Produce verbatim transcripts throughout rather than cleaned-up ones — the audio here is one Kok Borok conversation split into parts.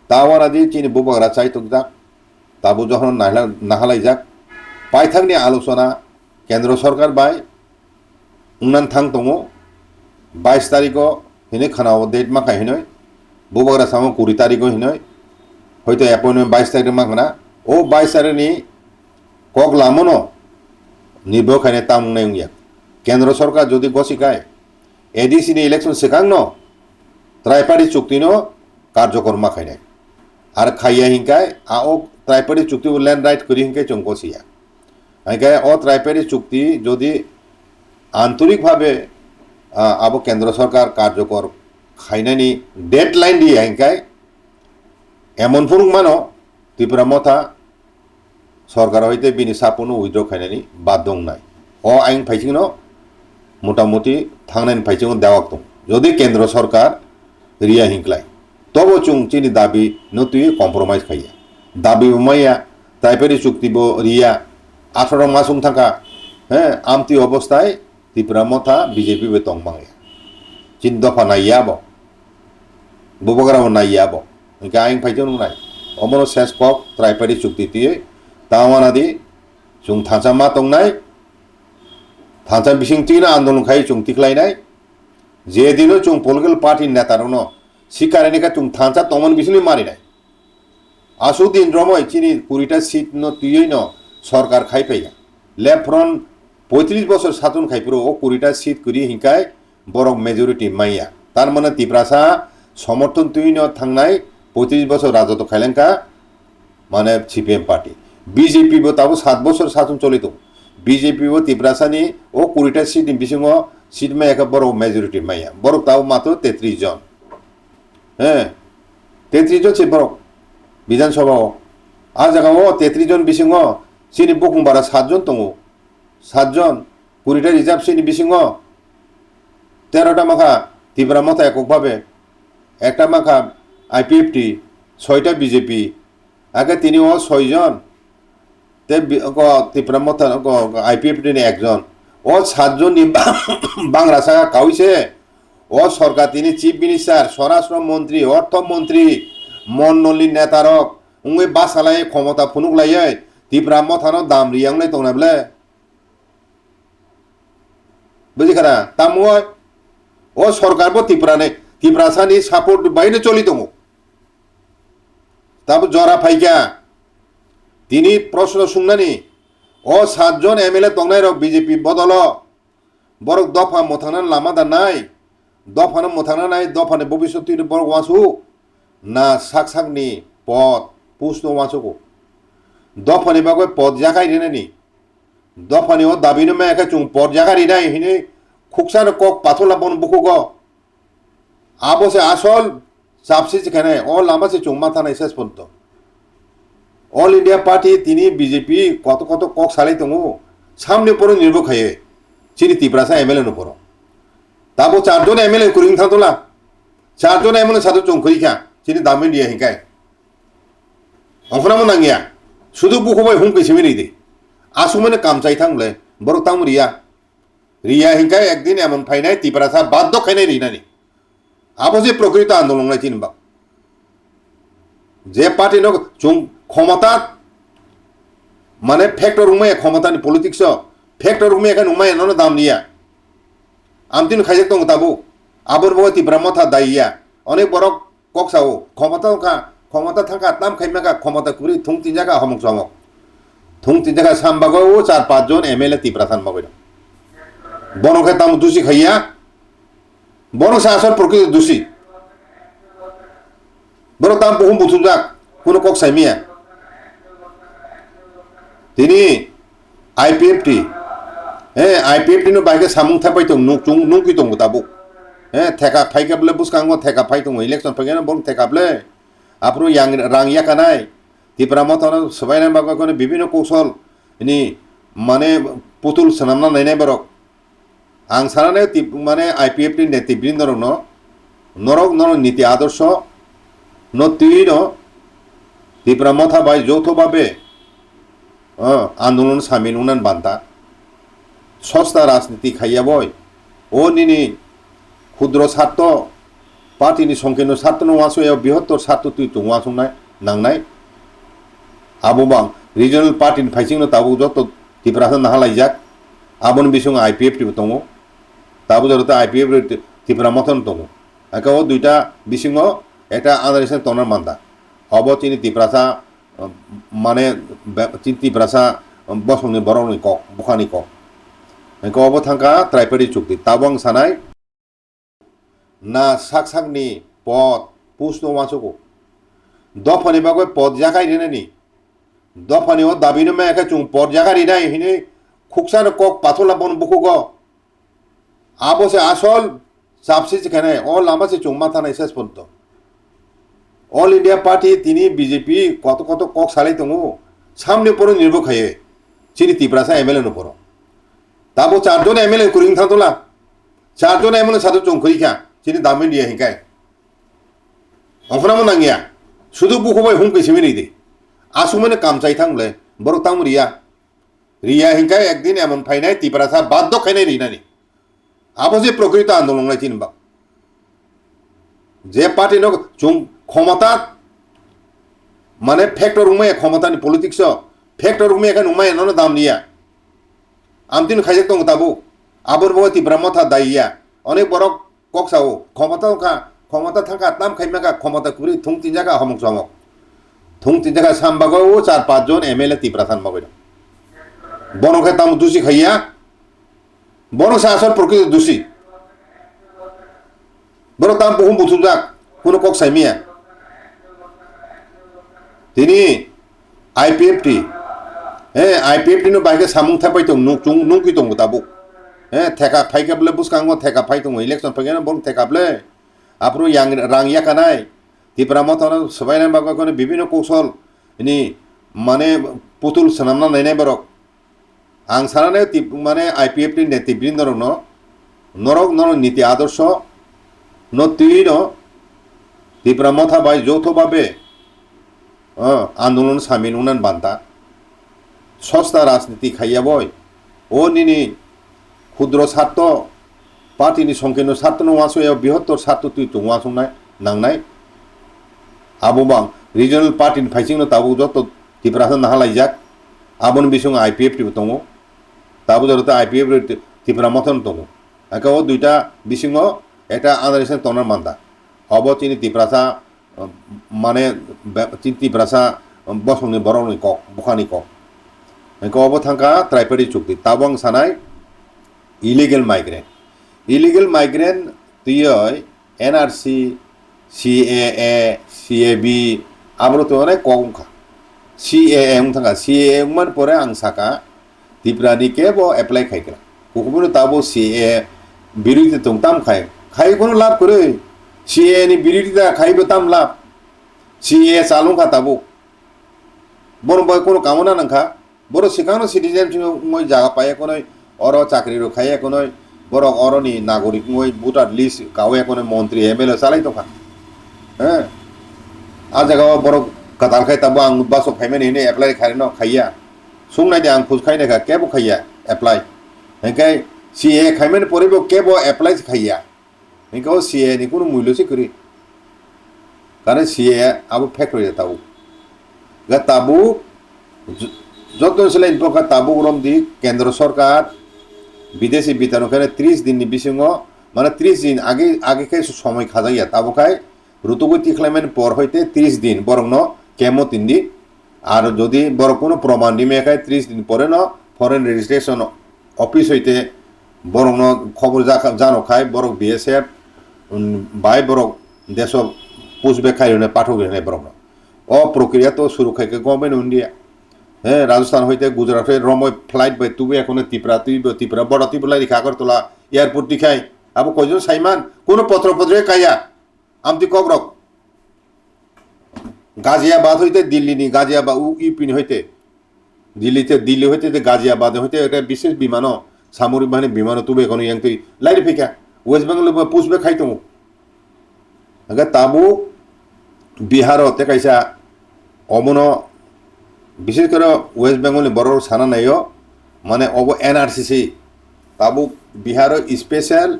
Tawana di chini bubagra chai tukjak, tabu johono naila-, nahalaijak. Paithakni alochona kendro sorkar bai wngnan thang tongo, bais tariko hinwi khwnao date mankha hinwi, bubagra samo kuri tariko hinwi, hoito appointment bais tarikni mankhana, o bais tarikni kok lamono nirbo khainai tamung nai wngya. Kendro sorkar jodi gosi khai, A D C ni election swkangno Tripari chuktino karjokor ma khainai. Ar khaiya hinkai, a o Tripari chukti bo land right kwrwi hinkai chwng gosiya. Hinkai o Tripari chukti jodi antorik bhabe, ah, abo kendro sorkar karjokor khainani deadline diya hinkai, emon phunuk mano Tipra Motha sorkar hoite bini sapono withdraw khainani baddo wngnai. O aying phaichingno motamuti thangnani phaichingno dewak tong. Jodi kendro sorkar riya hinklai, tobo chwng chini dabi no twi compromise khaiya. Dabi bo maya, Tripari chukti bo riya, atharo mas wng thangkha, he, amtwi obostai Tipra Motha B J P bai tong mangya. Chini dopha naiya bo. Bubagra bo naiya bo. Hingke aying phai chwngnai. Omono ses kok Tripari chukti twiwi tawana di chwng thansa ma tongnai. Thansa bising twino andolon khai chwng tikhlainai. Je dino chwng political party neta rokno sikarini kha chwng thansa tongmani bisingni marinai. Aswk din romwi chini kurita seat no twiwi no sorkar khai phaikha. Left Front poitris bosor sason khai phuru o kurita seat kwrwi hinkai borok majority manya. Tar mane Tiprasa somorthon twiwi no thangnai poitris bosor rajotw khailangkha mane C P M party. B J P bo tabuk sat bosor sason choli tongo. B J P bo Tiprasani o kurita seat ni bisingo seat maya khe borok majority manya. Borok tabuk matro tetris jon. He, tetris jon se borok Bidhan Sabha o. A jaga o tetris jon bisingo chini bukung bara sat jon tongo. Sat jon, kurita reserve chini bisingo tero ta makha Tipra Motha ekok bhabe, ekta makha I P F T, soita B J P, ake tini o soi jon, te bi-, ko Tipra Motha ko I P F T ni ekjon. O sat jon ni bangra saka kaui se. O sorkar tini Chief Minister, Swarashtra Montri, Ortho Montri, mondolni netarok wngwi basalai khomota phunuklaiwi Tipra Mothano dam riya wnglai tongna ble. Buji khana? Tamo o sorkar bo Tiprani, Tiprasani support baino choli tongo. Tabo jora phaikha. Tini proshno sungnani, o sat jon M L A tongnairok B J P bodolo, borok dopha mwthangna lama da nai, dophano mwthangna nai, dophani bobiswt twi borok wansuk, na sak sakni pod, post no wansugo. Dophani bagwi pod yakhai rinani, dophani o dabino maya khe chwng pod yakhai rinai hinwi khuksano kok pathola bono bukhugo. Abo se asol chapsi se khenai, o lama se chwng ma thanai ses porjonto. All India Party tini B J P koto koto kok salai tongo, samni poro nirbo khaye chini Tiprasa M L A no poro. Tabo charjon M L A kwrwi wng thang tola, charjon M L A sado chwng kwrwi kha chini dam India hinkai. Ongkhoramo nangya, sudu bukhubai hum khe simi ridi. Asumane kam chai thang le, borok tamo riya. Riya hinkai ekdin emon phainai Tiprasa baddo khainai rinani. Abo je prokrito andolon lai chini bak. Je party no chwng khomota, mane factor wngmaya khomota ni politics o, factor wngmaya khe nungmaya nono dam liya. Amtwino khaijak tongo tabuk. Aboni bagwi Tipra Motha daiya. Onek borok kok sao, khomota wngkha, khomota thangkha, tam khaimaka, khomota kwrwi thung tinjaka homok somok. Thung tinjaka sam bagwi o char panch jon M L A Tiprasa ni bagwi. Bono khe tamo dusi khaiya? Bono sa asol prokrito dusi. Borok tam buhum buthumjak, kuno kok saimiya. Tini I P F T, he, I P F T no bai khe samung thapai tong, nuk chung, nukgwi tongo tabuk. He, theka phaikha bole bwskango theka phai tongo, election phaikhe borok theka bole. Aphuru yang rang yakanai, Tipra Motha no swbaina bagwi kono bibhinno kousol ni mane putul swnamna nainai borok. Ang sanani tip-, mane I P F T ni netribrinda rokno, norok norok niti adorsho no twiwi no Tipra Motha bai joutho bhabe, o, andolon samil wngna banta. Sosta rajniti khaiya boi. O nini khudro sarto, Party ni songkhe no sarto no wansuk ya, bihottor sarto twi tung wansuk nai nangnai. Abo bang regional party ni phaising no tabuk joto Tiprasa naha laijak. Aboni bisingo I P F T bo tongo. Tabuk joto I P F T Tipra Motha no tongo. Aka o duita bisingo ekta understanding tongna manda. Obo chini Tiprasa, uh, mane be-, chini Tiprasa, um, bosongni borokni kok, bukhani kok. Aka obo thangka Triparty chukti. Tabuk ang sanai, na sak sakni pod, post no wansugo. Dophani bagwi pod yakai rinani. Dophani o dabi no maya khe chwng pod yakai rinai hinwi khuksano kok pathola bon bukhugo. Abo se asol chapsi se khenai, o lama se chwng ma thanai ses porjonto. All India Party tini B J P koto koto kok salai tongo. Samni poro nirbo khaye. Chini Tiprasa M L A no poro. Tabo charjon M L A kwrwi wng thang tola. Charjon M L A sado chwng kwrwi kha. Chini damin riya hinkai. Ongkhoramo nangya. Sudu bukhubai hum khe simi ridi. Asumani kam chai thang le. Borok tamo riya. Riya hinkai ekdin emon phainai Tiprasa baddo khainai rinani. Abo je prokrito andolon lai chini bak. Je party no chwng khomota mane factor wngmaya khomota ni politics o factor wngmaya khe nungmaya nono dam liya. Amtwino khaijak tongo tabuk. Aboni bagwi Tipra Motha daiya. Onek borok kok sao, khomota wngkha, khomota thangkha, tam khaimaka, khomota kwrwi thung tinjaka homok somok. Thung tinjaka sam bagwi o char panch jon M L A Tipra san bagwi. Bono khe tamo dusi khaiya. Borok se asol prokrito dusi. Borok tam buhum buthumjak, kuno kok saimiya. Tini I P F T, he, I P F T no bai khe samung thapai tong, nuk chung, nukgwi tongo tabuk. He, theka phai khe bole bwskango theka phai tongo, election phai khe borok theka bole. Aphuru yang rang yakanai, Tipra Motha no swbaina bagwi kono bibino kousol ni mane putul swnamna nainai borok. Ang sanani tip-, mane I P F T ni netribrinda rokno, norok norok niti adorsho no twi no Tipra Motha bai joto babe, o, andolon samil wngnan banta. Sosta rajniti khaiya boi. O nini khudro sarto, party ni songkhe no sarto no wansuk ya, bihottor sarto twi tung wansuk nai, nangnai. Abo bang regional party ni phaising no tabuk joto Tiprasa naha laijak. Aboni bisingo I P F T bo tongo. Tabuk joto I P F T Tipra Motha no tongo. Aka o duita bisingo ekta understanding tongna manda. Obo chini Tiprasa, uh, mane be-, chini Tiprasa, um, bosongni borokni kok, bukhani kok. Aka obo thangka Triparty chukti. Tabuk ang sanai illegal migrant. Illegal migrant twiwi N R C, C A A, C A B, aboro to onek kok wngkha. C A A wng thangkha, C A A wngmani pore ang saka, Tipra ni kebo apply khaikha. Kukubuno tabo C A A birodhi tong tam khai, khai kono lab kwrwi. C A A ni birodhi da khaibo tam lab. C A A chalung kha tabo. Bono bai kono kamo na nangkha. Borok swkangno citizen wngwi jaga paiya konwi, oro chakri rok khaiya konwi, borok oroni nagorik wngwi voter list kawiya konwi montri M L A chalai tongkha. He? A jaga o borok kwtal khai tabo ang basok phaimani hinwi apply khairokno khaiya. Sung naidi ang khoj khai naikha kebo khaiya apply. Hinkhe C A A khaimani pore bo kebo apply se khaiya. Hinkhe o C A A ni kunu mulyo se kwrwi. Karon C A A abo fake rwya tabuk. Ga tabuk jo-, joto ni slai bokha tabuk romdi kendro sorkar bidesi bitano khe tris din ni bisingo, mane tris din age, age khe somoi khajak ya. Tabuk khai rutugwi tikhlaimani por hoite tris din borokno kemo tindi. Ar jodi borok kunu proman rimaya khe tris din pore no foreign registration office hoite borokno khobor ja-, jano khai borok B S F, um, bai borok deso pushback khai rwna pathogwi rwnai borokno. O prokriya to suru khai khe Government of India. He, Rajasthan hoite Gujarat hoi romoi flight bai tubui ekono Tripura twibo, Tripura border twibo lai rikha Agartala airport dikhai. Abo koijon saiman? Kuno potro potro kaiya. Amtwi kokrok. Ghaziabad hoite Delhi ni, Ghaziabad U P ni hoite. Delhi te, Delhi hoite te Ghaziabad hoite ekta bishes bimano, samurik bahini bimano tubui kono yang twi lairi phikha. West Bengal bo pushback khai tongo. Aga tabuk Bihar o te kaisa omono bishes kore West Bengal ni borok sana naio, mane obo N R C C. Tabuk Biharo special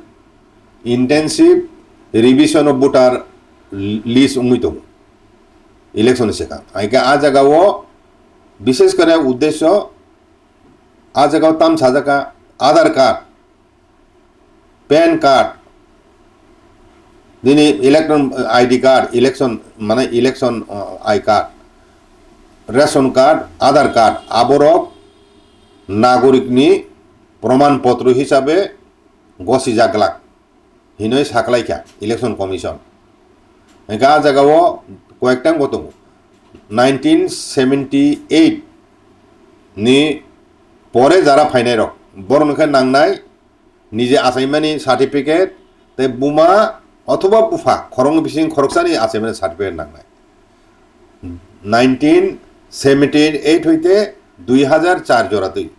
intensive revision of voter list wngwi tongo election ni swkang. Haikhe a jagao bishesh kore uddesho a jagao tam sajak kha Aadhaar card, pan card, nini election I D card, election mane election, uh, I card, ration card, Aadhaar card, aborok nagorik ni proman potro hisabe gosi jaglak hinoi saklai kha election commission. Hingke a jagao koyektang bo tongo, nineteen seventy eight ni pore jara phainai rok, borok no khe nangnai nije achaimani certificate tei buma othoba bupha khoroknwi bising khoroksani achaimani certificate nangnai. Nineteen seventy eight hoite dui hazar char jora twi,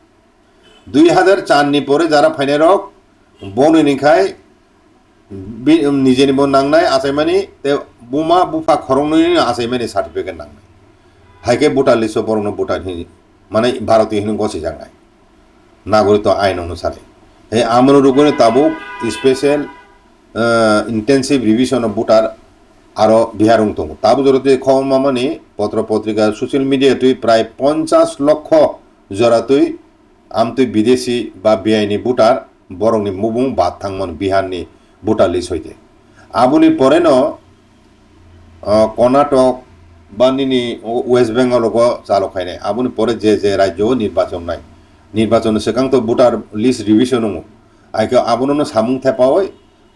dui hazar char ni pore jara phainai rok boni ni khai bi-, nijeni bo nangnai achaimani tei buma bupha khoroknwi achaimani certificate nangnai. Haikhe voter list o borokno voter hin, mane Bharatiyo hin gosijaknai, nagoritw ain onusare. He amoni rugwini tabuk special, ah, intensive revision of voter aro Bihar wng tongo. Tabuk jorotwi khobor mamani potro potrika social media twi prai ponchas lokho jora twi amtwi bidesi ba biaini voter borokni mubung bad thangmani Biharni voter list hoite. Aboni poreno, ah, Karnataka ba nini West Bengal o chalo khainai. Aboni pore je je rajyo o nirbachon nai. Nirbachon ni swkang to voter list revision wngo. Haikhe abono no samung thepaui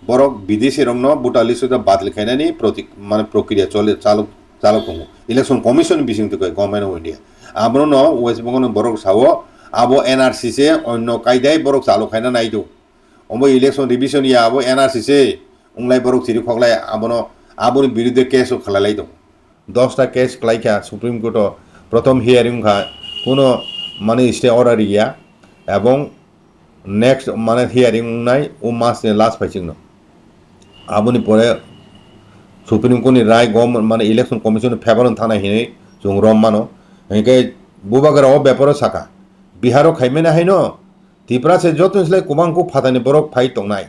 borok bidesi rokno voter list o badli khainani proti-, mane prokriya chole, chalo, chalo tongo. Election Commission ni bising twi koi Government of India. Abono no West Bengal ni borok sao abo N R C se onno kaidai borok chalo khaina naidu. Omo election revision ya abo N R C se onglai borok chiri khoklai abono aboni birudhe case o khalai lai tongo. Dosta case khlai kha Supreme Court o, prothom hearing wngkha, kuno mane stay order ya, ebong next mane hearing wngnai o mas ni last phaisingno. Aboni pore Supreme Court ni rai government mane election commission ni favour wng thangna hinwi chwng rom mano. Hinkhe bubagra o beparo saka, Bihar o khaimani haino Tipra se joto ni slai kwbang kuk phatani borok phai tongnai.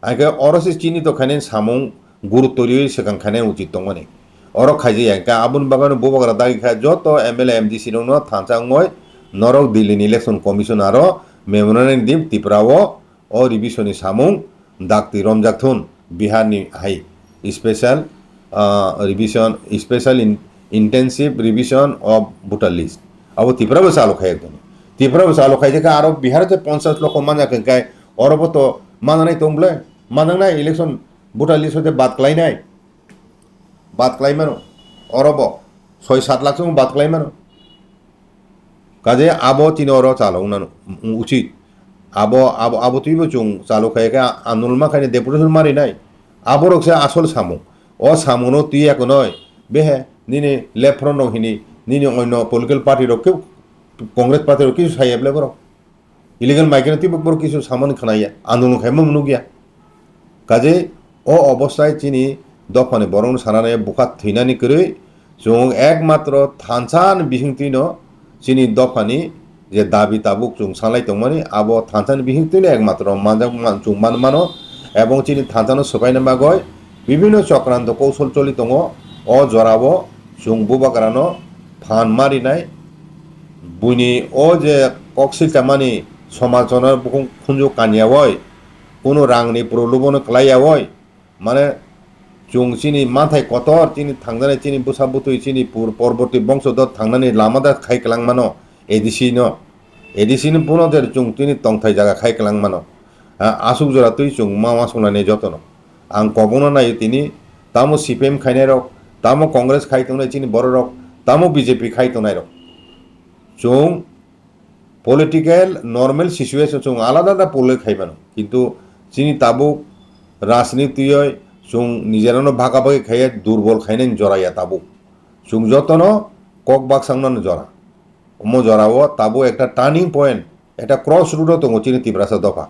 Haikhe oro se chini to khainai samung gurutto riwi swkang khainai uchit tongmani. Oro khaijak ya, hinkhe aboni bagwi bubagra dagi kha joto M L A, M D C rokno thansa wngwi norok Delhi ni Election Commission aro memorandum di Tripura o, o revision ni samung dakti romjak thun Bihar ni hai special, ah, revision, special in-, intensive revision of voter list. Abo Tripura bo chalo khai ekdom. Tripura bo chalo khai jekha aro Bihar je ponchas lokho manya khe kai oro bo to mananai tong ble, mananai election voter list hote bad klainai. Bad klai mano. Oro bo soi sat lakh song bad klai mano. Kaje abo tini oro chalo wngna uchit. Abo, abo, abo twibo chwng chalo khai khe andolon ma khaini deputation marinai. Aborok se asol samung. O samungno twi ya kwnoi. Behe nini left front rok hini, nini onno political party rok khe Congress party rok kisu sai ya ble borok. Illegal migrant twibo borok kisu samani khwnaya, andolon khaima nukya. Kaje o obostai chini dophani borokno sanani bukha thwinani kwrwi chwng ekmatro thansa ni bisingtwino chini dophani je dabi tabuk chwng sanlai tongmani abo thansa ni bisingtwino ekmatro manjak man-, chwng man mano, ebong chini thansa no swbaina bagwi bibinno chokranto koushol choli tongo. O jorao chwng bubagrano phan ma rinai. Buini o je kok silchamani somajona bukhung khunju kaniyaoi, kunu rangni prolobono kwlaiyaoi, mane chwng chini manthai kotor, chini thangjanai, chini bwsa bwtwi, chini pur-, porborti bongso do thangnani lama da khai kwlangmano A D C no. A D C ni bono je chwng chini tongthai jaga khai kwlangmano. A-, aswk jora twi chwng ma uansuknani jotono. Ang kobokno naio tini, tamo C P M khainai rok, tamo Congress khai tongnai chini borok rok, tamo B J P khai tongnai rok. Chwng political normal situation chwng alada alada pole khai mano. Kintu chini tabuk rajnitiyoi chwng nijerano bhaka bhaki khaiya durbol khainani jora ya tabuk. Chwng jotono kok baksa wngnani jora. Omo jorao tabuk ekta turning point, ekta cross road o tongo chini Tiprasa dopha.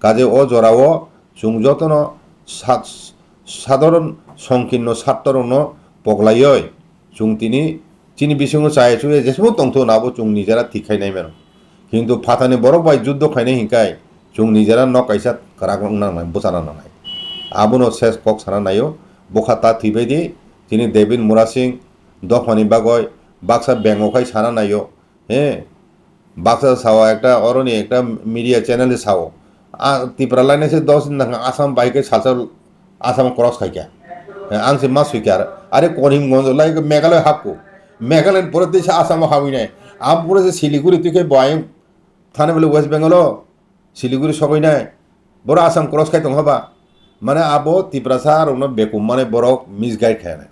Kaje o jorao chwng jotono sa-, sadharon songkinno sattorokno poklaioi chwng tini chini bisingo chaya chuya jesebo tongthun abo chwng nijera thik khai nai mano. Kintu phatani borok bai juddo khainai hinkai chwng nijera nok kaisa kwrak wngna nangnai, bwchana nangnai. Abono ses kok sana naio, bokha ta thwibai di, chini David Murasing dophani bagoi baksa bengo khai sana naio, he, baksa sao ekta oroni ekta media channel sao, a, Tipra lainai se dos din nang Assam bai khe salsa Assam cross khai kha, he, ang se ma sui kha, are Korimganj lai Meghalaya hapku, Meghalaya pore tei se Assam o habwi nai, am pore se Siliguri twi khe bo ayung thani bole West Bengal o. Siliguri sogwi nai, boro Assam cross khai tong haba. Mane abo Tiprasa rokno bekum mane borok misguide khai nai.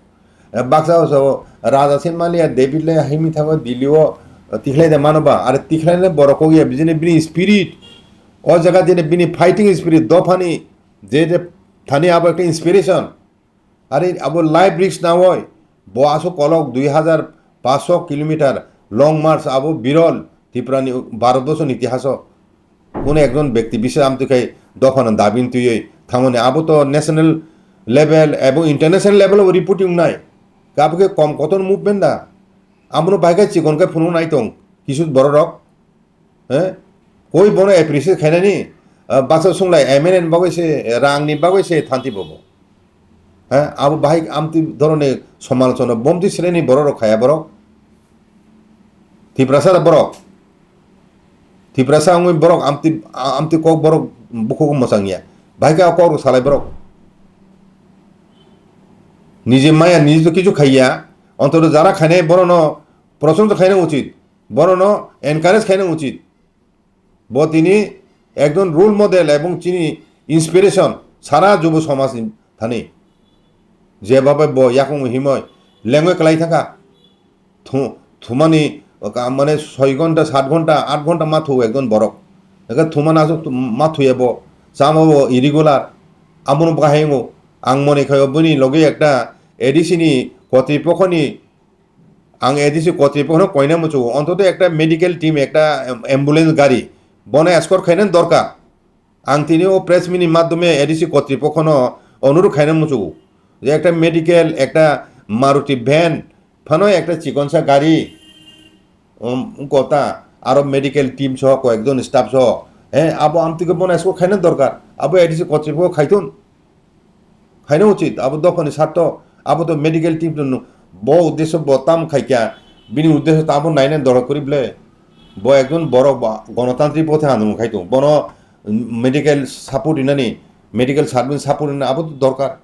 Eh, baksa o so Raja Sinmali ya David le himi thango Delhi o, eh, tikhlai de mano ba, are tikhlai le borok kok ya bijini bini spirit, o jaga jene bini fighting spirit, dophani je je thani abo ekta inspiration. Are abo life risk na oi, bo aswk kolok dui hajar paanch sho kilometer long march abo birol Tripura ni Bharat borso ni itihaso. Kono ekjon bekti bises amtwi khai dophano dabin twiwi thangmani abo to national level ebong international level o reporting nai. Kabo khe kom kotor movement da. Abono bai khe chikon khe phunuk nai tong kisu bororok. He? Koi bono appreciate khainani, ah, baksa sunglai M N A ni bagwi se, rang ni bagwi se thanti bobo. He? Abo bahai amtwi dhoroni somalochona bomti sreni borok rok khaya borok. Tiprasa borok. Tiprasa wngwi borok amtwi, amtwi kok borok bukhuk mwchang ya. Bahai khe kok rok salai borok. Nije maya, nije to kichu khaiya. Ontoto jara khainai borono prosonso khaina uchit. Borono encourage khaina uchit. Bo tini ekjon role model ebong chini inspiration sara jubo somaj ni thani. Jebabe bo yakung himoi lengwi kwlai thangkha. Thu-, thumani ka-, mane soi ghonta, sat ghonta, at ghonta ma thu ekjon borok. Eka thumani aswk thu-, ma thuya bo. Chama bo irregular. Abono bahai wngo. Ang mone khaio bini logi ekta A D C ni kotripokhoni Ang A D C kotripokhno koina muchugo, ontoto ekta medical team, ekta am-, ambulance gari, bono escort khaina dorkar. Ang tini o press meet ni madhyome A D C kotripokhono onurudh khaina muchugo, je ekta medical, ekta Maruti van phano ekta chikonsa gari, um, kota, aro medical team soho koyekjon staff soho, he, abo amtwikhe bono escort khaina dorkar, abo A D C kotripokho khaithun. Khaina uchit, abo dophani sartho, abo to medical team to no-, bo uddesho bo tam khaikya, bini uddesho to abo naina dorkar kwrwi ble. Bo ekjon borok ba, gonotantrik pothe andolon khai tongo. Bono medical support rinani, medical service support rinani abo to dorkar.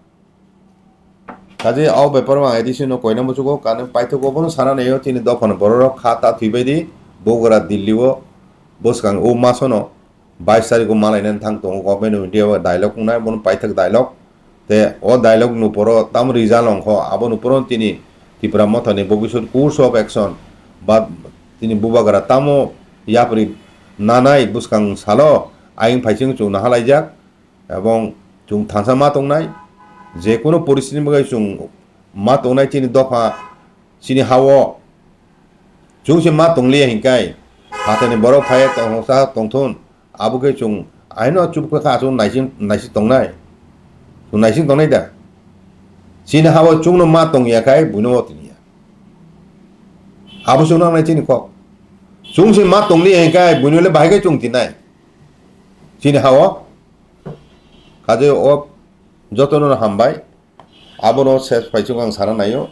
Kaje o bepar o ang A D C no koina muchugo, kane paithak obono sana naio chini dophani bororok kha ta thwibai di, Bogra Delhi o bwskang o masono. Bais tarikh o malainani thang tongo Government of India o dialogue wngnai, bono paithak dialogue. Te o dialogue ni uporo tamo result ongkho, abo ni uporo tini Tipra Motha ni Bobiswt course of action ba tini bubagra tamo yapri nanai bwskang salo aying phaising chwng nahalaijak, ebong chwng thansa ma tongnai, je kono poristiti ni bagwi chwng ma tongnai chini dopha chini ha-o. Chwng se ma tongliya hinkai, phatarni borok phaiya tongsa tongthun, abo khe chwng aino chubukha kha, chwng naising, naising tongnai, chwng naising tongnai da? Chini ha-o chwngno ma tongya khai buino o tiniya. Abo chwngno nangnai chini kok. Chwng se ma tongliya hinkai buino le bahai khe chwng tinai chini ha-o. Kaje o jotono hambai. Abono ses phaisuk ang sana naio.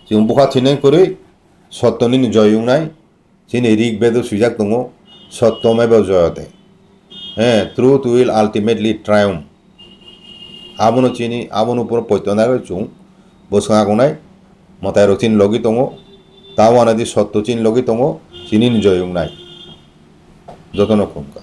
Chwng bwkha thwinai kwrwi sotto nini joy wngnai. Chini Rig Bedo swijak tongo, "Sotto meva joyate." He, truth will ultimately triumph. Abono chini, abono puro poito nai chwng bwswng agonai. Mwtai rok chini logi tongo. Tamo anadi sotto chini logi tongo. Chini ni joy wngnai. Jotono khumkha.